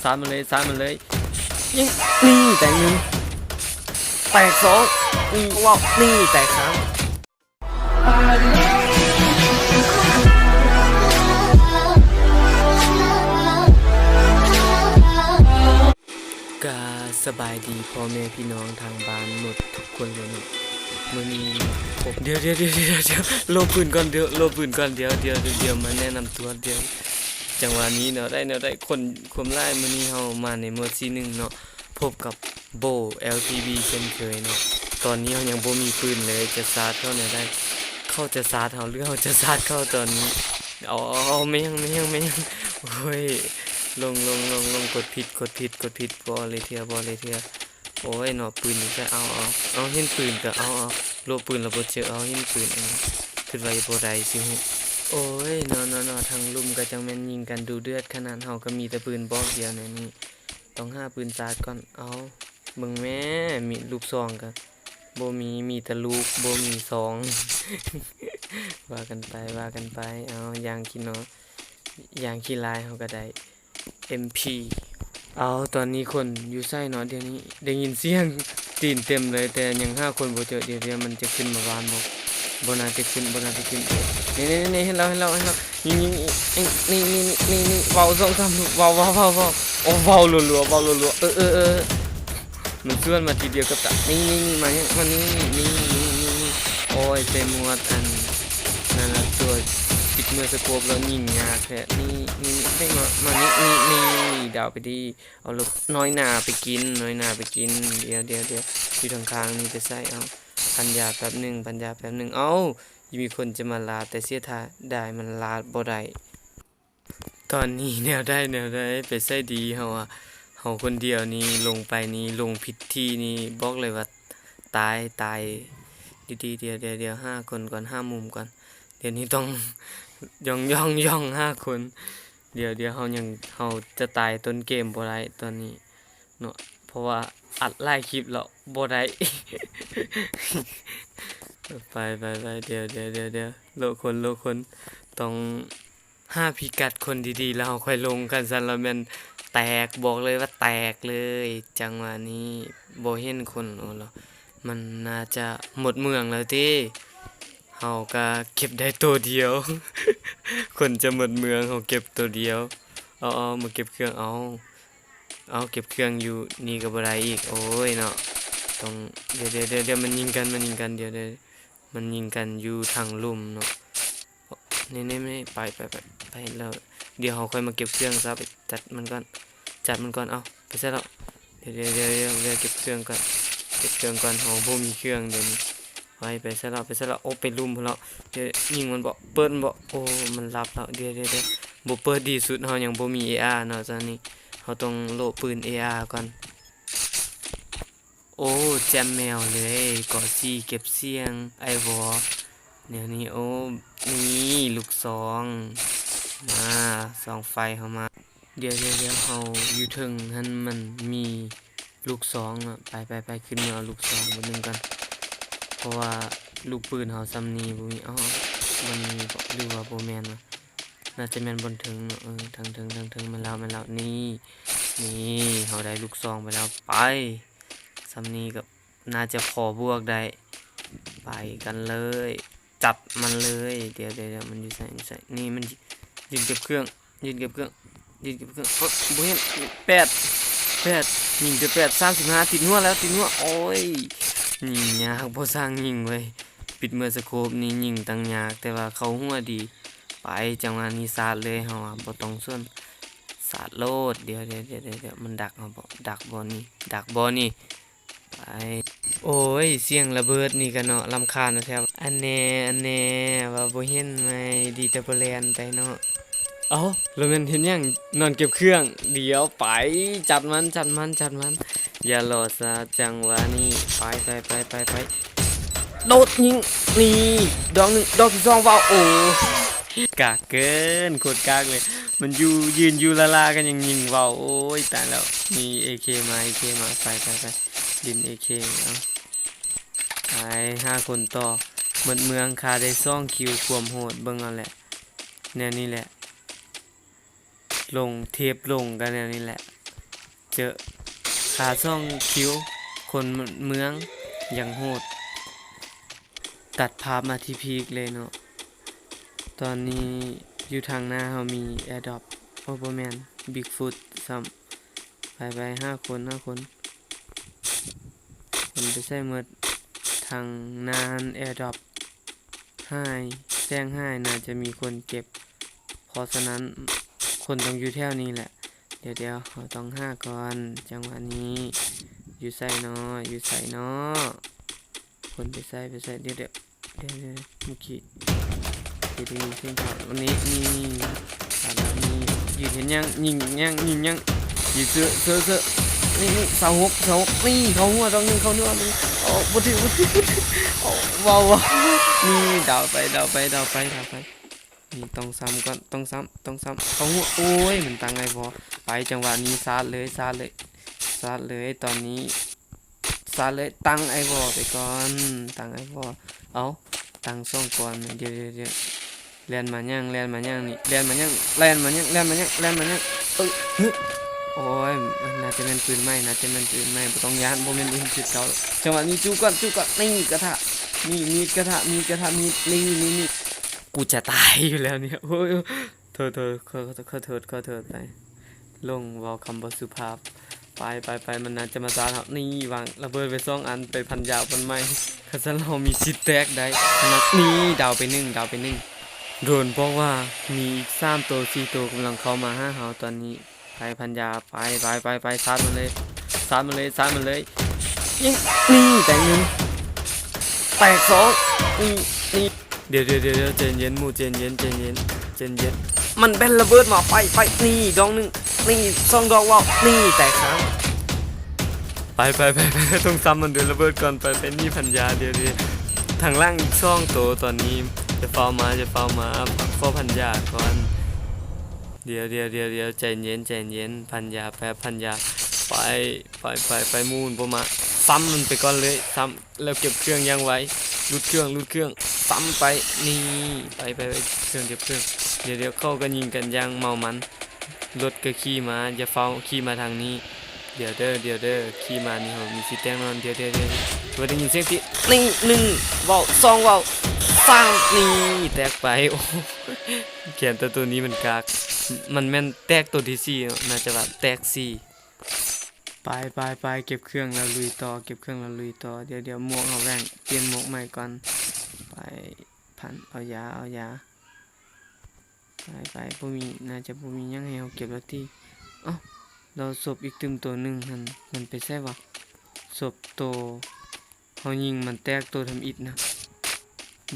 ສາດມາເລີຍ ສາດມາເລີຍ ຍິງ ນີ້ແຕກໜຶ່ງ ແຕກສອງ ນີ້ ວ້າວ ນີ້ແຕກສາມ. ກະສະບາຍດີພໍ່ແມ່ພີ່ນ້ອງທາງບ້ານໝົດທຸກຄົນເລີຍເນາະ. ມື້ນີ້ພົບ ດຽວໆໆໆ ໂລບປືນກ່ອນ ດຽວ ໂລບປືນກ່ອນ ດຽວໆໆ ມາແນະນຳຕົວ ດຽວ. ຈັງຫວະນີ້ເນາະ ໄດ້ແນວໃດ ຄົນຄວາມຫຼາຍ. ມື້ນີ້ເຮົາມາໃນໂໝດສີ່ໜຶ່ງເນາະ ພົບກັບ ໂບ ແອລທີບີ ເຊັ່ນເຄີຍເນາະ. ຕອນນີ້ເຮົາຍັງບໍ່ມີປືນເລີຍ ຈະຊາດເຂົາແນວໃດ? ເຂົາຈະຊາດເຮົາ ຫຼື ເຮົາຈະຊາດເຂົາຕອນນີ້? ເອົາ ເອົາ ເອົາ ແມ່ນຫຍັງ ແມ່ນຫຍັງ ແມ່ນຫຍັງ? ໂອ້ຍ ລົງ ລົງ ລົງ ລົງ ກົດຜິດ ກົດຜິດ ກົດຜິດ ບໍ່ເອົາເລີຍເທື່ອ ບໍ່ເອົາເລີຍເທື່ອ. ໂອ້ຍເນາະ ປືນຢູ່ໃສ? ເອົາ ເອົາ ເອົາ ເຫັນປືນກໍເອົາ ເອົາ ໂລບປືນແລ້ວບໍ່ເຈີ ເອົາ ເຫັນປືນ ເອົາ ຄິດວ່າບໍ່ໄດ້ຊິຮູ້. ໂອ້ຍເນາະ ເນາະ ເນາະ ທາງລຸ່ມກໍຈັ່ງແມ່ນຍິງກັນດຸເດືອດຂະໜາດ ເຮົາກໍມີແຕ່ປືນບອກດຽວແນວນີ້ ຕ້ອງຫາປືນຊາດກ່ອນ. ເອົາ ເບິ່ງແມ້ ມີລູກຊອງກໍບໍ່ມີ ມີແຕ່ລູກ ບໍ່ມີຊອງ. ວ່າກັນໄປ ວ່າກັນໄປ. ເອົາ ຢ່າງຂີ້ເນາະ ຢ່າງຂີ້ລາຍ ເຮົາກໍໄດ້ເອັມພີ. ເອົາ ຕອນນີ້ຄົນຢູ່ໃສເນາະ? ດຽວນີ້ໄດ້ຍິນສຽງຕີນເຕັມເລີຍ ແຕ່ຍັງຫາຄົນບໍ່ເຈີ. ດຽວ ດຽວມັນຈະຂຶ້ນມາບ້ານບໍ່? ບໍ່ໜ້າຈະຂຶ້ນ ບໍ່ໜ້າຈະຂຶ້ນ. ນີ້ໆໆ ເຫັນແລ້ວ ເຫັນແລ້ວ ເຫັນແລ້ວ ຍິງໆ ນີ້ໆໆ ເວົ້າສອງສາມລູກ ເວົ້າ ເວົ້າ ເວົ້າ ເວົ້າ ໂອ້ ເວົ້າລົວໆ ເວົ້າລົວໆ ເອີ ເອີ ເອີ ມັນສວນມາທີດຽວກັບຕາ. ນີ້ໆໆ ມານີ້ ມານີ້ ນີ້ໆໆ. ໂອ້ຍ ໃສ່ໝວດອັນນັ້ນລະ ຕົວປິດເມື່ອສະໂກບແລ້ວຍິງຍາກແທ້. ນີ້ໆໆ ມາ ມານີ້ ນີ້ໆ ດາວໄປດີ. ເອົາ ນ້ອຍໜ້າໄປກິນ ນ້ອຍໜ້າໄປກິນ. ດຽວໆໆ ຢູ່ທາງຂ້າງນີ້ໄປໃສ? ເອົາ ພັນຢາແປັບໜຶ່ງ ພັນຢາແປັບໜຶ່ງ. ເອົ້າ ມີຄົນຈະມາລາດ ແຕ່ເສຍດາຍ ມັນລາດບໍ່ໄດ້. ຕອນນີ້ແນວໃດ ແນວໃດ ໄປໃສດີ? ເຮົາ ເຮົາຄົນດຽວນີ້ ລົງໄປນີ້ ລົງຜິດທີ່ນີ້ ບອກເລີຍວ່າຕາຍ ຕາຍ. ດີໆ ດຽວໆ ຫາຄົນກ່ອນ ຫາມຸມກ່ອນ. ດຽວນີ້ຕ້ອງຍ່ອງໆໆ ຫາຄົນ. ດຽວໆ ເຮົາຍັງ ເຮົາຈະຕາຍຕົ້ນເກມບໍ່ໄດ້ຕອນນີ້ເນາະ ເພາະວ່າອັດຫຼາຍຄລິບແລ້ວບໍ່ໄດ້. ໄປໆໆ ດຽວໆໆ ໂລະຄົນ ໂລະຄົນ ຕ້ອງຫາພິກັດຄົນດີໆ ແລ້ວເຮົາຄ່ອຍລົງ. ຄັນຊັ້ນແລ້ວແມ່ນແຕກ ບອກເລີຍວ່າແຕກເລີຍ. ຈັງຫວະນີ້ບໍ່ເຫັນຄົນ. ໂອ້ ມັນໜ້າຈະໝົດເມືອງແລ້ວຕິ. ເຮົາກະເກັບໄດ້ໂຕດຽວ ຄົນຈະໝົດເມືອງ ເຮົາເກັບໂຕດຽວ. ເອົາໆ ມາເກັບເຄື່ອງ ເອົາ ເອົາ ເກັບເຄື່ອງຢູ່ນີ້ກໍບໍ່ໄດ້ອີກ. ໂອ້ຍເນາະ ຕ້ອງ ດຽວໆໆ ມັນຍິງກັນ ມັນຍິງກັນ ດຽວໆ ມັນຍິງກັນຢູ່ທາງລຸ່ມເນາະ. ນີ້ໆໆ ໄປໆໆ ໄປແລ້ວ ດຽວເຮົາຄ່ອຍມາເກັບເຄື່ອງຊະ. ໄປຈັດມັນກ່ອນ ຈັດມັນກ່ອນ. ເອົາ ໄປໃສແລ້ວ? ດຽວໆໆ ເກັບເຄື່ອງກ່ອນ ເກັບເຄື່ອງກ່ອນ ເຮົາບໍ່ມີເຄື່ອງດຽວນີ້. ໄປ ໄປໃສແລ້ວ ໄປໃສແລ້ວ? ໂອ້ ໄປລຸ່ມພຸ້ນແລ້ວ. ດຽວຍິງມັນບໍ່ ເປີດມັນບໍ່? ໂອ້ ມັນຫຼັບແລ້ວ. ດຽວໆໆ ບໍ່ເປີດດີສຸດ ເຮົາຍັງບໍ່ມີເອອາເນາະ. ຕອນນີ້ເຮົາຕ້ອງໂລະປືນເອອາກ່ອນ. ໂອ້ ແຈ່ມແມວເລີຍ ກໍຊິເກັບສຽງໄອວໍແນວນີ້. ໂອ້ ນີ້ລູກຊອງ ມາ ສ່ອງໄຟເຮົາມາ. ດຽວໆໆ ເຮົາຢູ່ເທິງຫັ້ນມັນມີລູກຊອງເນາະ. ໄປໆໆ ຂຶ້ນມາເອົາລູກຊອງບຶດໜຶ່ງກ່ອນ ເພາະວ່າລູກປືນເຮົາສ່ຳນີ້ບໍ່ມີ. ເອົ້າ ມັນມີບໍ່ ຫຼືວ່າບໍ່ແມ່ນວະ? ໜ້າຈະແມ່ນບ່ອນເທິງເນາະ. ເອີ ທາງເທິງ ທາງເທິງ ແມ່ນແລ້ວ ແມ່ນແລ້ວ. ນີ້ ນີ້ ເຮົາໄດ້ລູກຊອງໄປແລ້ວ. ໄປ ສ່ຳນີ້ກໍໜ້າຈະພໍບວກໄດ້. ໄປກັນເລີຍ ຈັດມັນເລີຍ. ດຽວໆໆ ມັນຢູ່ໃສ ຢູ່ໃສ? ນີ້ມັນ ຢືນເກັບເຄື່ອງ ຢືນເກັບເຄື່ອງ ຢືນເກັບເຄື່ອງ. ເອີ ບໍ່ເຫັນ. ແປດ ແປດ ຍິງແຕ່ແປດ ສາມສິບຫ້າ ຕິດຫົວແລ້ວ ຕິດຫົວ. ໂອ້ຍ ຍິງຍາກ ບໍ່ຊ່າງຍິງເວີຍ. ປິດເມື່ອສະໂຄບນີ້ຍິງຕັ້ງຍາກ ແຕ່ວ່າເຂົ້າຫົວດີ. ໄປ ຈັງຫວະນີ້ຊາດເລີຍ ເຮົາອະ ບໍ່ຕ້ອງສົນ ຊາດໂລດ. ດຽວໆໆ ມັນດັກເຮົາບໍ່? ດັກບໍ່ນີ້? ດັກບໍ່ນີ້? ໄປ. ໂອ້ຍ ສຽງລະເບີດນີ້ກະເນາະ ລຳຄານແທ້. ອັນແນ່ ອັນແນ່ ວ່າບໍ່ເຫັນໃໝ່ ດີແຕ່ບໍ່ແລ່ນໄປເນາະ. ເອົ້າ ລະແມ່ນເຮັດຫຍັງ? ນອນເກັບເຄື່ອງ. ດຽວ ໄປ ຈັດມັນ ຈັດມັນ ຈັດມັນ. ຢ່າລໍຊະ ຈັງຫວະນີ້ ໄປ ໄປ ໄປ ໄປ ໄປ. ໂດດຍິງ ນີ້ ດອກໜຶ່ງ ດອກທີສອງ ວ້າວ ໂອ້ ກາກເກີນ ໂຄດກາກເລີຍ. ມັນຢູ່ ຢືນຢູ່ລ້າໆ ກໍຍັງຍິງ ວ້າວ ໂອ້ຍ ຕາຍແລ້ວ. ມີເອເຄມາ ເອເຄມາ ໄປ ໄປ ໄປ ຫຼິ້ນເອເຄ. ເອົາ ໄປ ຫ້າຄົນຕໍ່ ໝົດເມືອງ. ຂ້າໄດ້ສອງຄິວ ຄວາມໂຫດ ເບິ່ງເອົາແຫຼະ ແນວນີ້ແຫຼະ. ລົງ ເທບລົງກໍແນວນີ້ແຫຼະ. ເຈີຂ້າສອງຄິວ ຄົນເມືອງຢ່າງໂຫດ. ຕັດພາບມາທີ່ພີກເລີຍເນາະ. ຕອນນີ້ຢູ່ທາງໜ້າເຮົາມີແອດຣອບ ໂອ້ ບໍ່ແມ່ນ ບິກຟຸດຊ້ຳ. ໄປໆ ຫ້າຄົນ ຫ້າຄົນ ຄົນໄປໃສໝົດ? ທາງໜ້າຫັ້ນແອດຣອບ ຫາຍ ແສງຫາຍ ໜ້າຈະມີຄົນເກັບ ເພາະສະນັ້ນຄົນຕ້ອງຢູ່ແຖວນີ້ແຫຼະ. ດຽວໆ ເຮົາຕ້ອງຫາກ່ອນ ຈັງຫວະນີ້. ຢູ່ໃສນໍ ຢູ່ໃສນໍ? ຄົນໄປໃສ ໄປໃສ? ດຽວໆ ດຽວໆ ເມື່ອກີ້ ໄດ້ຍິນສຽງເທົ້າ ນີ້ ນີ້ ນີ້ ຕາມແບບນີ້ ຢືນເຮັດຫຍັງ? ຍິງຫຍັງ? ຍິງຫຍັງ? ຍິງເຊີ ເຊີ ເຊີ ນີ້ ນີ້ ຊາວຫົກ ຊາວຫົກ ນີ້ ເຂົ້າຫົວດອກໜຶ່ງ ເຂົ້າຫົວດອກໜຶ່ງ. ໂອ້ ບໍ່ຖືກ ບໍ່ຖືກ ບໍ່ຖືກ. ໂອ້ ເວົ້າ ເວົ້າ ນີ້ ດາວໄປ ດາວໄປ ດາວໄປ ດາວໄປ. ນີ້ ຕ້ອງຊ້ຳກ່ອນ ຕ້ອງຊ້ຳ ຕ້ອງຊ້ຳ ເຂົ້າຫົວ. ໂອ້ຍ ມັນຕັ້ງໄອ້ບໍ່ ໄປ ຈັງຫວະນີ້ ຊາດເລີຍ ຊາດເລີຍ ຊາດເລີຍ ຕອນນີ້ ຊາດເລີຍ. ຕັ້ງໄອ້ບໍ່ໄປກ່ອນ ຕັ້ງໄອ້ບໍ່. ເອົ້າ ຕັ້ງສອງກ່ອນ. ດຽວໆໆ ແລ່ນມາຫຍັງ ແລ່ນມາຫຍັງນີ້ ແລ່ນມາຫຍັງ ແລ່ນມາຫຍັງ ແລ່ນມາຫຍັງ ແລ່ນມາຫຍັງ? ເອີ ໂອ້ຍ ໜ້າຈະແມ່ນປືນໃໝ່ ໜ້າຈະແມ່ນປືນໃໝ່ ບໍ່ຕ້ອງຢ້ານ ບໍ່ແມ່ນເອັມເຈັດເກົ້າ. ຈັງຫວະນີ້ ຈູ່ກ່ອນ ຈູ່ກ່ອນ ນີ້ ກະທະ ມີດ ມີດ ກະທະ ມີດ ກະທະ ມີດ ນີ້ ນີ້ ນີ້ ກູຈະຕາຍຢູ່ແລ້ວນີ້. ໂອ້ຍ ໂທດ ໂທດ ຂໍ ຂໍໂທດ ຂໍໂທດ ໄປຫຼົງເວົ້າຄຳບໍ່ສຸພາບ. ໄປ ໄປ ໄປ ມັນໜ້າຈະມາຊາດເຮົາ. ນີ້ ວາງລະເບີດໄວ້ສອງອັນ ໄປພັນຢາບ່ອນໃໝ່ ຄັນຊັ້ນເຮົາມີສິດແຕກໄດ້. ນີ້ ດາວໄປໜຶ່ງ ດາວໄປໜຶ່ງ. ໂດນບອກວ່າມີອີກສາມໂຕ ສີ່ໂຕກຳລັງເຂົ້າມາຫາເຮົາຕອນນີ້. ໄປພັນຢາ ໄປ ໄປ ໄປ ໄປ ຊາດມັນເລີຍ ຊາດມັນເລີຍ ຊາດມັນເລີຍ. ຍິງ ນີ້ ແຕກໜຶ່ງ ແຕກສອງ ນີ້ ນີ້ ດຽວໆໆ ໃຈເຢັນໝູ່ ໃຈເຢັນ ໃຈເຢັນ ໃຈເຢັນ. ມັນແບນລະເບີດມາ ໄປ ໄປ ນີ້ ດອກໜຶ່ງ ນີ້ ສອງດອກ ວ້າວ ນີ້ ແຕກສາມ. ໄປ ໄປ ໄປ ໄປ ຕ້ອງຊ້ຳມັນດ້ວຍລະເບີດກ່ອນ. ໄປ ໄປ ໜີພັນຢາ. ດຽວໆ ທາງຫຼັງອີກສອງໂຕຕອນນີ້. ຢ່າຟ້າວມາ ຢ່າຟ້າວມາ ຂໍພັນຢາກ່ອນ. ດຽວໆໆ ໃຈເຢັນ ໃຈເຢັນ ພັນຢາແປັບ ພັນຢາ. ໄປ ໄປ ໄປ ໄປ ໝູ່ບໍ່ມາ ຊ້ຳມັນໄປກ່ອນເລີຍ ຊ້ຳ ແລ້ວເກັບເຄື່ອງຢ່າງໄວ ຫຼຸດເຄື່ອງ ຫຼຸດເຄື່ອງ ຊ້ຳໄປ. ນີ້ ໄປ ໄປ ໄປ ເກັບເຄື່ອງ ເກັບເຄື່ອງ. ດຽວໆ ເຂົາກໍຍິງກັນຢ່າງເມົາມັນ ລົດກໍຂີ່ມາ ຢ່າຟ້າວຂີ່ມາທາງນີ້. ດຽວເດີ ດຽວເດີ ຂີ່ມານີ້ເຮົາມີສິດແຕກແນ່ນອນ. ດຽວໆໆ ເພິ່ນໄດ້ຍິນສຽງຕີ ນີ້ ໜຶ່ງ ເວົ້າ ສອງ ເວົ້າ ສາມ ນີ້ ແຕກໄປ. ໂອ້ ແຂນແຕ່ໂຕນີ້ມັນກາກ ມັນແມ່ນແຕກໂຕທີສີ່ເນາະ ໜ້າຈະວ່າແຕກສີ່. ໄປ ໄປ ໄປ ເກັບເຄື່ອງແລ້ວລຸຍຕໍ່ ເກັບເຄື່ອງແລ້ວລຸຍຕໍ່. ດຽວໆ ໝວກເຮົາແຫວ່ງ ປ່ຽນໝວກໃໝ່ກ່ອນ. ໄປ ພັນ ເອົາຢາ ເອົາຢາ. ໄປ ໄປ ບໍ່ມີ ໜ້າຈະບໍ່ມີຫຍັງໃຫ້ເຮົາເກັບແລ້ວຕິ. ເອົ້າ ລາວສົບອີກຕື່ມໂຕໜຶ່ງຫັ້ນ ມັນໄປໃສວະ? ສົບໂຕເຮົາຍິງມັນແຕກໂຕທຳອິດນະ.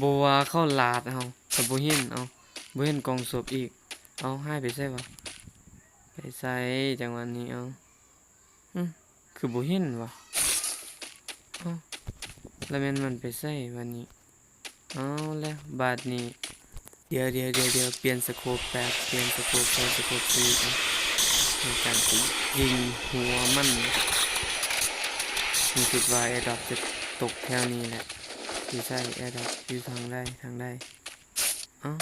ບໍ່ວ່າເຂົາລາດເຮົາກໍບໍ່ເຫັນ ເອົ້າ ບໍ່ເຫັນກ່ອງສົບອີກ. ເອົ້າ ຫາຍໄປໃສວະ? ໄປໃສ ຈັງຫວະນີ້? ເອົ້າ ຫຶ ຄືບໍ່ເຫັນວະ? ເອົ້າ ລະແມ່ນມັນໄປໃສບາດນີ້? ເອົາແລ້ວບາດນີ້ ດຽວໆໆ ປ່ຽນສະໂຄບແປັບ ປ່ຽນສະໂຄບ ໃສ່ສະໂຄບສີ່ ໃນການຊິຍິງຫົວມັນ. ຮູ້ສຶກວ່າແອດຣອບຈະຕົກແຖວນີ້ແຫຼະ. ຢູ່ໃສແອດຣອບ? ຢູ່ທາງໃດ? ທາງໃດ? ເອົ້າ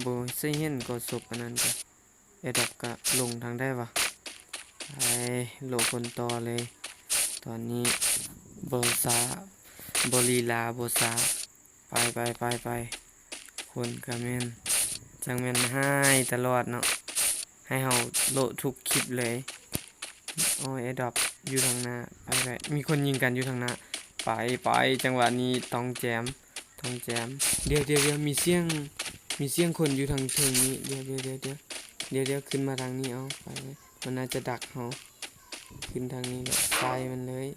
ບໍ່ໃສ່ເຫັນກໍສົບອັນນັ້ນກະ ແອດຣອບກະລົງທາງໃດວະ? ໄປໂລຄົນຕໍ່ເລີຍ ຕອນນີ້ບໍ່ຊ້າ ບໍ່ລີລາບໍ່ຊ້າ. ໄປ ໄປ ໄປ ໄປ ຄົນກະແມ່ນ ຈັ່ງແມ່ນຫາຍຕະຫຼອດເນາະ ໃຫ້ເຮົາໂລະທຸກຄລິບເລີຍ. ໂອ້ຍ ແອດຣອບຢູ່ທາງໜ້າ ໄປ ໄປ ມີຄົນຍິງກັນຢູ່ທາງໜ້າ. ໄປ ໄປ ຈັງຫວະນີ້ຕ້ອງແຈມ ຕ້ອງແຈມ. ດຽວ ດຽວ ດຽວ ມີສຽງ ມີສຽງຄົນຢູ່ທາງເທິງນີ້. ດຽວ ດຽວ ດຽວ ດຽວ ດຽວ ດຽວ ຂຶ້ນມາທາງນີ້. ເອົາ ໄປ ໄປ ມັນໜ້າຈະດັກເຮົາ ຂຶ້ນທາງນີ້ແຫຼະ ໃສ່ມັນເລີຍ.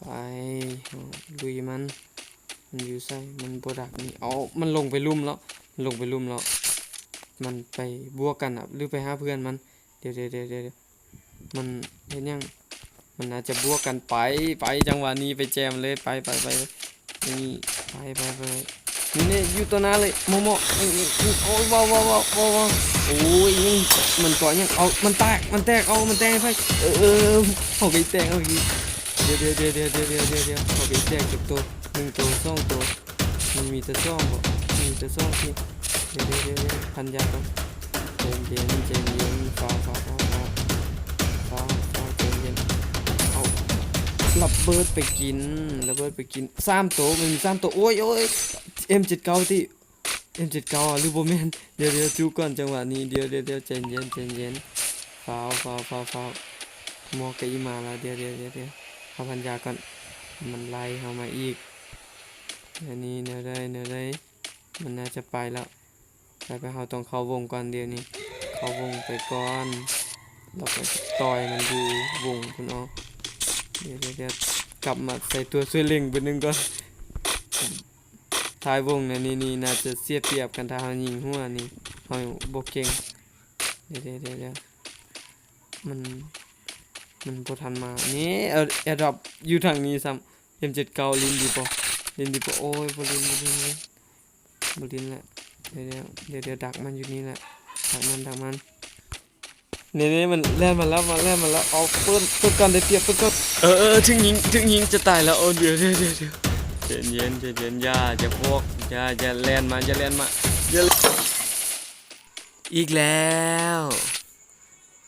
ໄປ ເຮົາລຸຍມັນ ມັນຢູ່ໃສ? ມັນບໍ່ດັກນີ້. ເອົາ ມັນລົງໄປລຸ່ມແລ້ວ ມັນລົງໄປລຸ່ມແລ້ວ. ມັນໄປບວກກັນ ຫຼືໄປຫາເພື່ອນມັນ? ດຽວ ດຽວ ດຽວ ດຽວ ມັນເຮັດຫຍັງ? ມັນອາດຈະບວກກັນ. ໄປ ໄປ ຈັງຫວະນີ້ໄປແຈມເລີຍ. ໄປ ໄປ ໄປ ນີ້ ໄປ ໄປ ໄປ ນີ້ ນີ້ ຢູ່ຕໍ່ໜ້າເລີຍ ເໝາະໆ ນີ້ ນີ້ ນີ້ ໂອ້ຍ ວ້າວ ວ້າວ ໂອ້ຍ ມັນເກາະຫຍັງ? ເອົາ ມັນແຕກ ມັນແຕກ ເອົາ ມັນແຕກໃຫ້ໄປ. ເອີ ເອີ ເຮົາກໍແຕກ ເຮົາກໍ ດຽວ ດຽວ ດຽວ ເຮົາກໍແຕກຈັກໂຕ ໜຶ່ງໂຕ ສອງໂຕ. ມັນມີແຕ່ສອງບໍ? ມີແຕ່ສອງຕິ. ດຽວ ດຽວ ດຽວ ພັນຢາກ່ອນ. ໃຈເຢັນ ໃຈເຢັນ ຟ້າວ ຟ້າວ ຟ້າວ ຟ້າວ ຟ້າວ ຟ້າວ ໃຈ ລະເບີດໄປກິນ ລະເບີດໄປກິນ ສາມໂຕ ມັນມີສາມໂຕ ໂອ້ຍ ໂອ້ຍ ເອັມເຈັດເກົ້າຕິ ເອັມເຈັດເກົ້າ ຫຼືບໍ່ແມ່ນ ດຽວໆ ຈຸກ່ອນ ຈັງຫວະນີ້ ດຽວໆ ໃຈເຢັນ ໃຈເຢັນ ຟ້າວ ຟ້າວ ຟ້າວ ຟ້າວ ໝໍກະອີມາລະ ດຽວໆ ດຽວໆ ເຮົາພັນຢາກ່ອນ ມັນໄລ່ເຮົາມາອີກ ແນວນີ້ ແນວໃດ ແນວໃດ ມັນໜ້າຈະໄປແລ້ວ ໄປ ໄປ ເຮົາຕ້ອງເຂົ້າວົງກ່ອນ ດຽວນີ້ ເຂົ້າວົງໄປກ່ອນ ແລ້ວໄປຕໍ່ຍມັນຢູ່ວົງພຸ້ນເນາະ ດຽວໆ ກັບມາໃສ່ຕົວຊ່ວຍເລັ່ງເບີໜຶ່ງກ່ອນ ທ້າຍວົງນະ ນີ້ ນີ້ໜ້າຈະເສຍປຽບກັນ ຖ້າເຮົາຍິງຫົວນີ້ ເຮົາບໍ່ເກັ່ງ ດຽວໆ ມັນ ມັນບໍ່ທັນມາ ນີ້ ແອ ແອດຣອບຢູ່ທາງນີ້ຊ້ຳ ເອັມເຈັດເກົ້າ ຫຼິ້ນດີບໍ່ ຫຼິ້ນດີບໍ່ ໂອ້ຍ ບໍ່ຫຼິ້ນ ບໍ່ຫຼິ້ນ ບໍ່ຫຼິ້ນ ບໍ່ຫຼິ້ນແຫຼະ ດຽວໆ ດຽວໆ ດັກມັນຢູ່ນີ້ແຫຼະ ດັກມັນ ດັກມັນ ນີ້ໆ ມັນແລ່ນມາແລ້ວ ມາແລ່ນມາແລ້ວ ເອົາ ເປີດ ເປີດກ່ອນ ໄດ້ປຽບ ເປີດກ່ອນ ເອີໆ ຖືກຍິງ ຖືກຍິງ ຈະຕາຍແລ້ວ ໂອ້ ດຽວໆ ດຽວໆ ໃຈເຢັນ ໃຈເຢັນ ຢ່າ ຢ່າບອກ ຢ່າ ຢ່າແລ່ນມາ ຢ່າແລ່ນມາ ຢ່າ ອີກແລ້ວ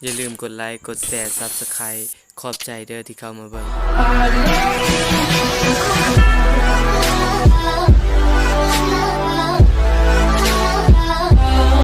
ຢ່າລືມກົດໄລ ກົດແຊ ຊັບສະໄຄ ຂອບໃຈເດີທີ່ເຂົ້າມາເບິ່ງ.